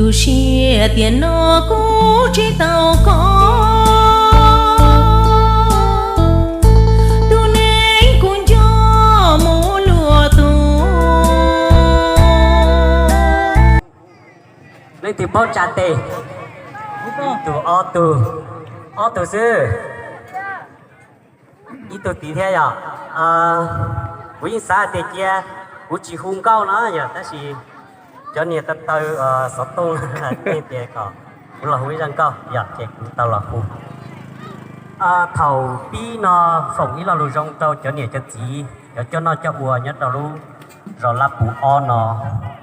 Tus siab tias no kuv tsis tau koj, tus neeg kuv nco mus luag tus. Leej twg paub tsa tes? Ib tug, ob tug, ob tug xwb. Ib tug tid thiab yog, kuv yeej xav hais tias cia kuv tsis hu nkauj no yog, tab sis cov niag taw taw xov tooj tias kom kuv los hu ib zaj nkauj yog ces kuv tau los hu. Thaum pib no foom ib lo lus zoo rau cov niam cov txiv, cov coj noj coj ua nyob rau lub zos Laj Pus ob no,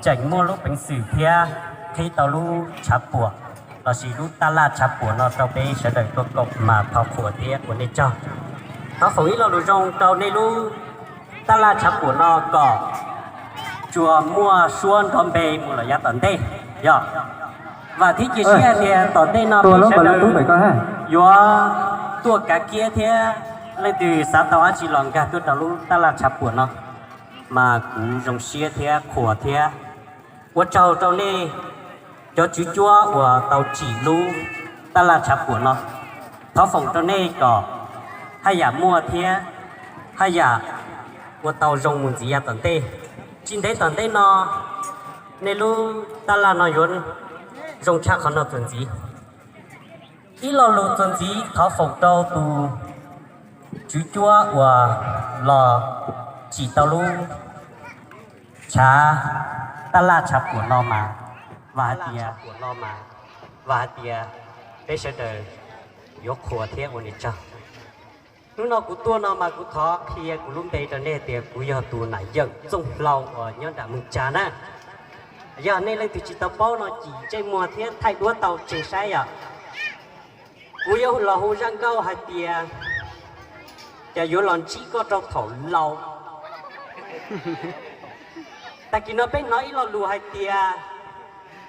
tseem muaj lub peev xwm thiab qhib tau lub tshav puam lossis lub taj laj tshav puam no rau peb sawv daws tuaj koom mas thov qhuas thiab ua nej tsaug. Thov foom ib lo lus zoo rau nej lub taj laj tshav puam no kom tsuas muaj suab nrov npe mus lawm yav tom ntej yog. Vam thiab cia siab tias tom ntej no peb sawv daws yuav tuaj kav kiab thiab leej twg xav tau dab tsi los nkag tuaj rau lub taj laj tshav puam no mas kuv zoo siab thiab qhuas thiab ua tsaug rau nej cov tswv cuab uas tau tsim lub taj laj tshav puam no. Thov foom rau nej kom haj yam muaj thiab haj yam ua tau zoo mus ntxiv yav tom ntej. Tsis ntev tom ntej no nej lub taj laj no yuav zoo tshaj qhov no txuas ntxiv. Ib lo lus txuas ntxiv thov foom rau tus tswv cuab uas los tsim tau lub tshav, taj laj tshav puam no mas, vam hais tias, vam hais tias peb sawv daws yuav qhuas thiab ua nws tsaug. Hnub no kuv tuaj no mas kuv thov qhia kuv lub npe rau nej tias kuv yog tus nam yawm Txooj Hlau uas nyob nram Moos Tsa na. Yog nej leej twg tsis tau paub no cim ntsej muag thiab thaij duab tau tseem saib yom. Kuv yuav los hu zaj nkauj hais tias, cas yuav los ntsib koj rau thaum laus. Tag kis no peb hnov ib lo lus hais tias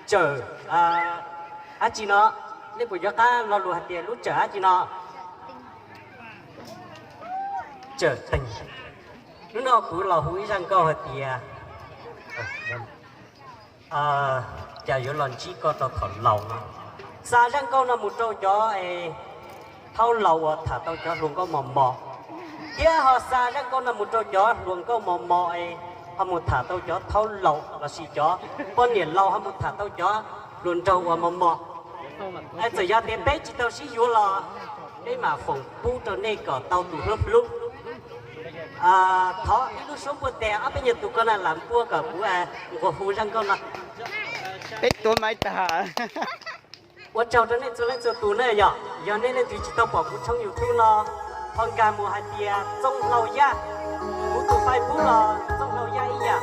tsawm dab tsi no, nej puas yuav qab lo lus hais tias lub tsawm dab tsi no? Tsawm teeg. Hnub no kuv los hu ib zaj nkauj hais tias, cas yuav los ntsib koj rau thaum laus no. Xa zaj nkauj no mus rau cov thaub laus uas tham tau cov hluas nkauj mos mos, thiab ho xa zaj nkauj no mus rau cov hluas nkauj mos mos es ho mus tham tau cov thaub laus lossis cov poj niam laus ho mus tham tau cov hluas nraug uas mos mos. Txawm yog tias peb tsis tau sib yuav los peb mam foom pub rau nej kom tau tus hlub hlub. Thov ib lub suab npuaj tes ob peb nyuag tus ko na lam npuaj kom kuv nquag hu zaj nkauj no. Peb tuav maiv tag. Ua tsaug rau nej txhua leej txhua tus na yom. Yog nej leej twg tsis tau pom kuv tshooj YouTube no, ho nkag mus hais tias Txooj Hlau Yaj, kuv tus Facebook los Txooj Hlau Yaj ib yam.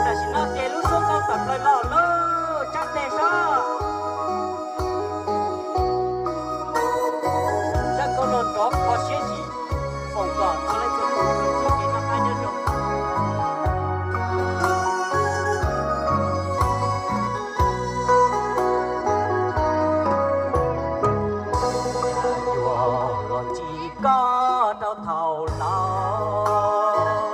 Tam sim no ces lub suab nkauj tawm plaws los lawm, tsab tes sob. Zaj nkauj no rov kho siab zim, foom kom txhua leej txhua tus txuas ntxiv kev noj qab nyob zoo. Yuav los ntsib koj rau thaum laus,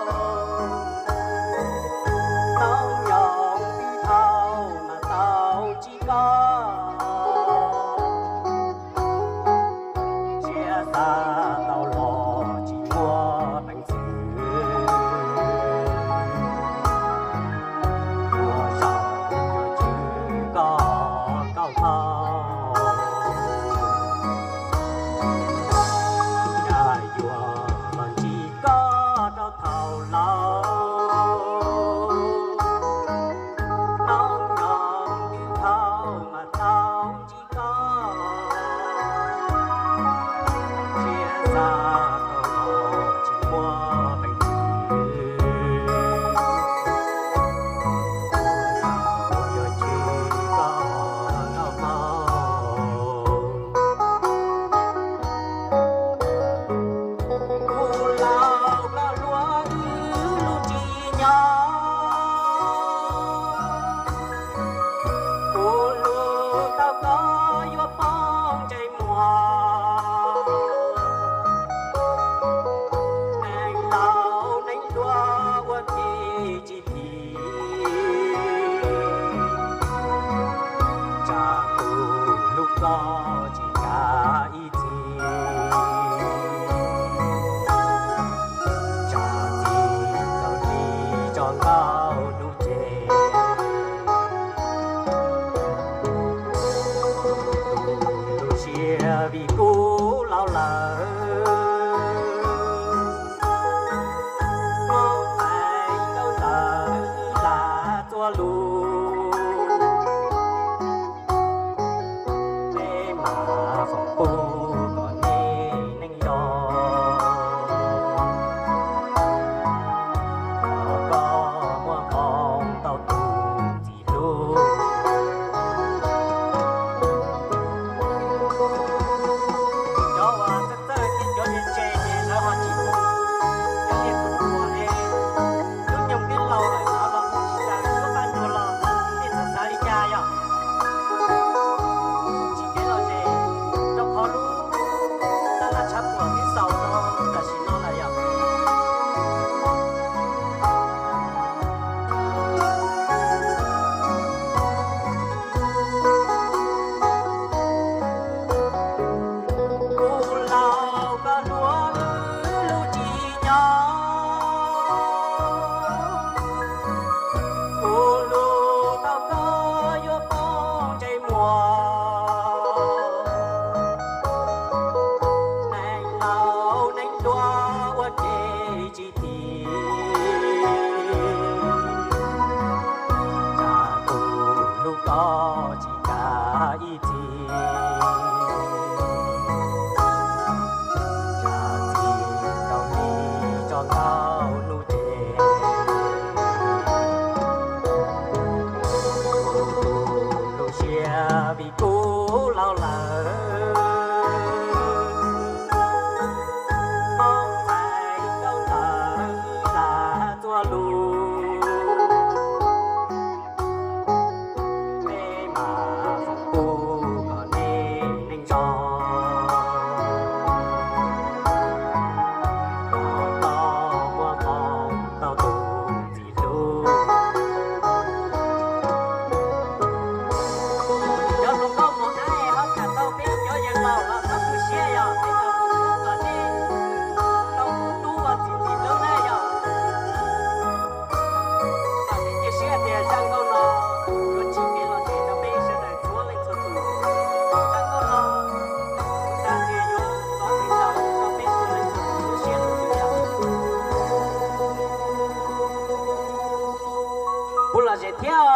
Zem thiab,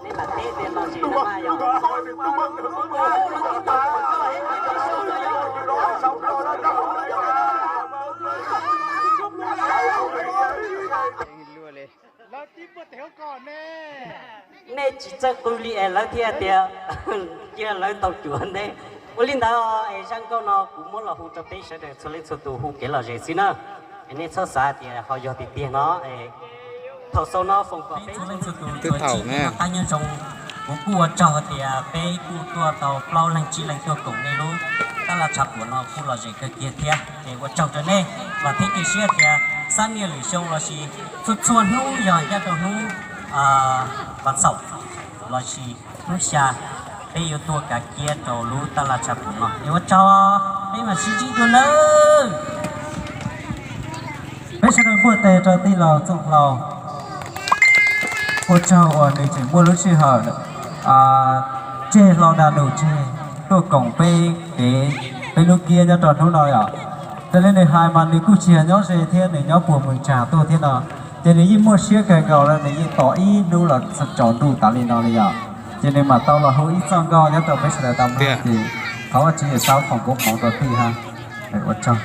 nej mam teb tias lom zem no mas yog. Nej tsis txawj qw li es lawv thiaj tias cia lawv tau cuav ntej. Ua li ntawd es zaj nkauj no kuv muab los hu rau peb sawv daws txhua leej txhua tus hu kev lom zem xwb na. Es nej txhob xav tias ho yog tiag tiag no. Thaum xaus no foom kom peb txhua leej txhua tus tau tsim nyog noj qab nyob zoo. Kuv kuj ua tsaug hais tias peb kuj tuaj tau plaub leeg tsib leeg tuaj koom nej lub tab laj tshav puam no kuj lom zem kawg kiag thiab. Es ua tsaug rau nej, vam thiab cia siab tias xab niaj lwm xyoo lossis txhua txhua hnub yog ncaj rau hnub vas xaum lossis hnub xya, peb yuav tuaj kav kiab rau lub tab laj tshav puam no. Es ua tsaug, peb mam sib ntsib dua nawb. Peb sawv daws npuaj tes rau tij laug Txooj Hlau. Ua tsaug uas nws tseem muaj lub sij hawm tseg hlau da num tseg tuaj koom peb kev, peb lub kiab nyob rau hnub no yom. Raws li nws hais mas nws kuj tsis yog nyob ze thiab, nws nyob puag Mws Tsag tuaj thiab no, ces nws yeej muaj siab kawg nkaus li, nws yeej tos ib hnub los tsaus ntuj tas li no li yom. Ces nws mam tau los hu ib txoj nkauj nyob rau peb sawv daws tau mloog, ces thov Vajtswv Yawm Saub foom koob hmoov rau tij ha. Ua tsaug.